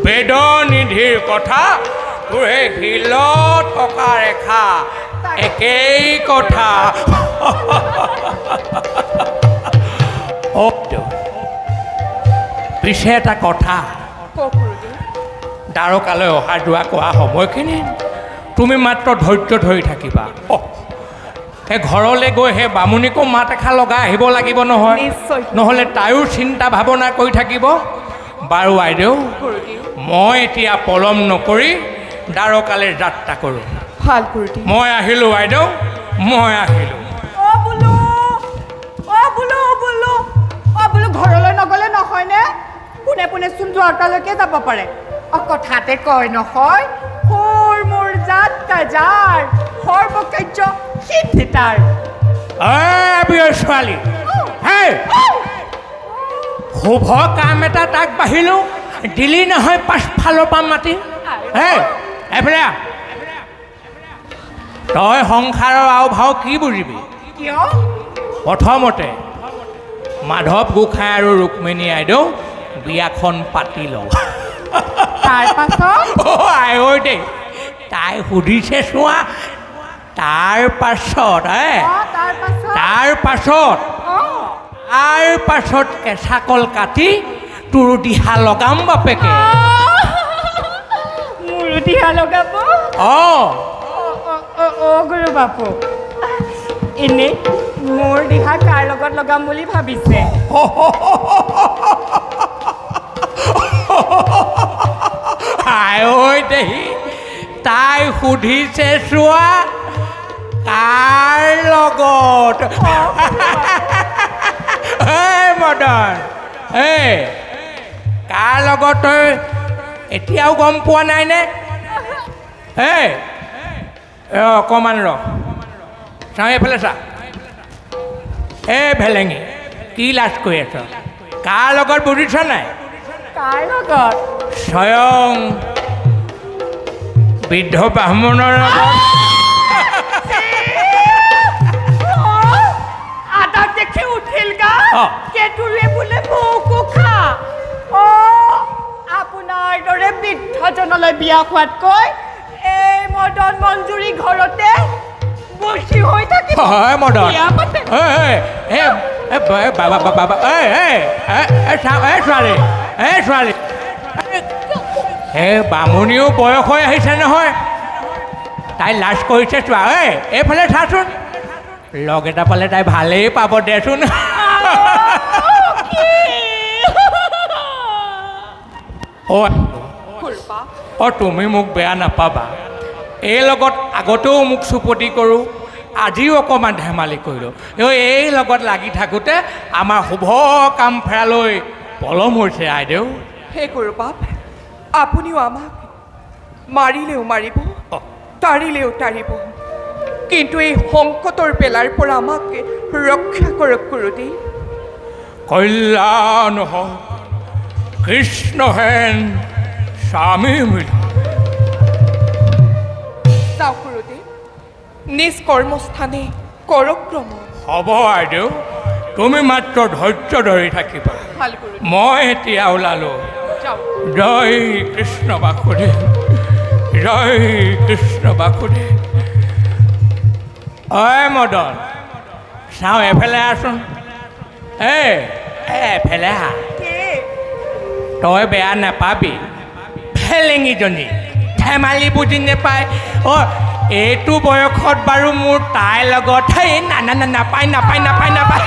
বেদনিধিৰ কথা, তোৰ সেই শিলত থকা ৰেখা একেই কথা। অ' পিছে এটা কথা, কওক গুৰুদেৱ। দ্বাৰকালৈ অহা যোৱা কৰা সময়খিনি তুমি মাত্ৰ ধৈৰ্য ধৰি থাকিবা। অ, সেই ঘৰলৈ গৈ সেই বামুণীকো মাত এষাৰ লগাই আহিব লাগিব নহয়। নিশ্চয়। নহ'লে তাইও চিন্তা ভাৱনা কৰি থাকিব। বাৰু আইদেউ, গুৰুদেৱ। মই এতিয়া পলম নকৰি দ্বাৰকালৈ যাত্ৰা কৰোঁ। ভাল গুৰুদেৱ। মই আহিলোঁ আইদেউ, মই আহিলোঁ। অ বোলো, অ বোলো, অ বোলো, অ বোলো, ঘৰলৈ নগ'লে নহয়নে? পোনে পোনে চোন দ্বাৰকালৈকে যাব পাৰে। অ কথাতে কয় নহয়, সুৰ মোৰ জাত কাজাৰ, সৰ্বকাৰ্য সিদ্ধি তাৰ। এই ছোৱালী, হেই, শুভ কাম এটা তাক বাঢ়িলোঁ দিলি নহয় পাছফালৰ পৰা মাতি। হেই, এইফালে আহ। তই সংসাৰৰ আও ভাও কি বুজিবি? কিয়? প্ৰথমতে মাধৱ গোসাঁই আৰু ৰুক্মিণী আইদেউ বিয়াখন পাতি লওঁ। তাৰ পাছত? অ' আই ঐ দেই, তাই সুধিছে চোৱা, তাৰ পাছত হে? অ, তাৰ পাছত? তাৰ পাছত, অ। তাৰ পাছত কেঁচা কল কাটি তোৰ দিহা লগাম বাপেকে। মোৰো দিহা লগাব? অ। অ অ গুৰু বাপু, এনেই মোৰ দিহা কাৰ লগত লগাম বুলি ভাবিছে? আই ঐ দেহি, তাই সুধিছে চোৱা, কাৰ লগত? এই মদন, এই কাৰ লগত তই এতিয়াও গম পোৱা নাইনে? এই অকণমান ৰ, চাওঁ, এইফালে চা। এই ভেলেঙি, কি লাজ কৰি আছ? কাৰ লগত বুজিছ নাই? কাৰ লগত? স্বয়ং বৃদ্ধ ব্ৰাহ্মণৰ লগত। আদাক দেখি উঠিল গা অ। কেতুৰে বোলে মোকো খা। অ, আপোনাৰ দৰে বৃদ্ধজনলৈ বিয়া খোৱাতকৈ এই মদন মঞ্জুৰি ঘৰতে বসি হৈ থাকিব। হয় মদন। বিয়া পাতে। এই এই এই এই বাবা বাবা, এই এই এই চা, এই ছোৱালী, এই ছোৱালী, এই বামুণীও বয়স হৈ আহিছে নহয়, তাই লাজ কৰিছে চোৱা। এই এইফালে চাচোন, লগ এটা পালে তাই ভালেই পাব দেচোন। অ অ, তুমি মোক বেয়া নাপাবা, এই লগত আগতেও মোক চুপতি কৰোঁ, আজিও অকণমান ধেমালি কৰিলোঁ। এই লগত লাগি থাকোঁতে আমাৰ শুভ কাম ফেৰালৈ পলম হৈছে আইদেউ। হে গুৰুবাপ, আপুনিও আমাক মাৰিলেও মাৰিব, তাৰিলেও তাৰিব, কিন্তু এই সংকটৰ বেলাৰ পৰা আমাক ৰক্ষা কৰক গুৰুদেৱ। কল্যাণ হওক, কৃষ্ণ হেন স্বামী মিল। যাওক গুৰুদেৱ, নিজ কৰ্মস্থানে কৰক ক্ৰম। হ'ব আইদেউ, তুমি মাত্ৰ ধৈৰ্য ধৰি থাকিবা। ভাল গুৰুদেৱ। মই এতিয়া ওলালোঁ। যাওক। জয় কৃষ্ণ বাসুদেৱ, জয় কৃষ্ণ বাসুদেৱ। ঐ মদন, চাওঁ এফালে আহচোন। এই এফালে আহ। তই বেয়া নাপাবি, ফেলেঙীজনী ধেমালি বুজি নাপায়। অ' এইটো বয়সত বাৰু মোৰ তাইৰ লগত, সেই না না না, নাপায় নাপায় নাপায় নাপায়।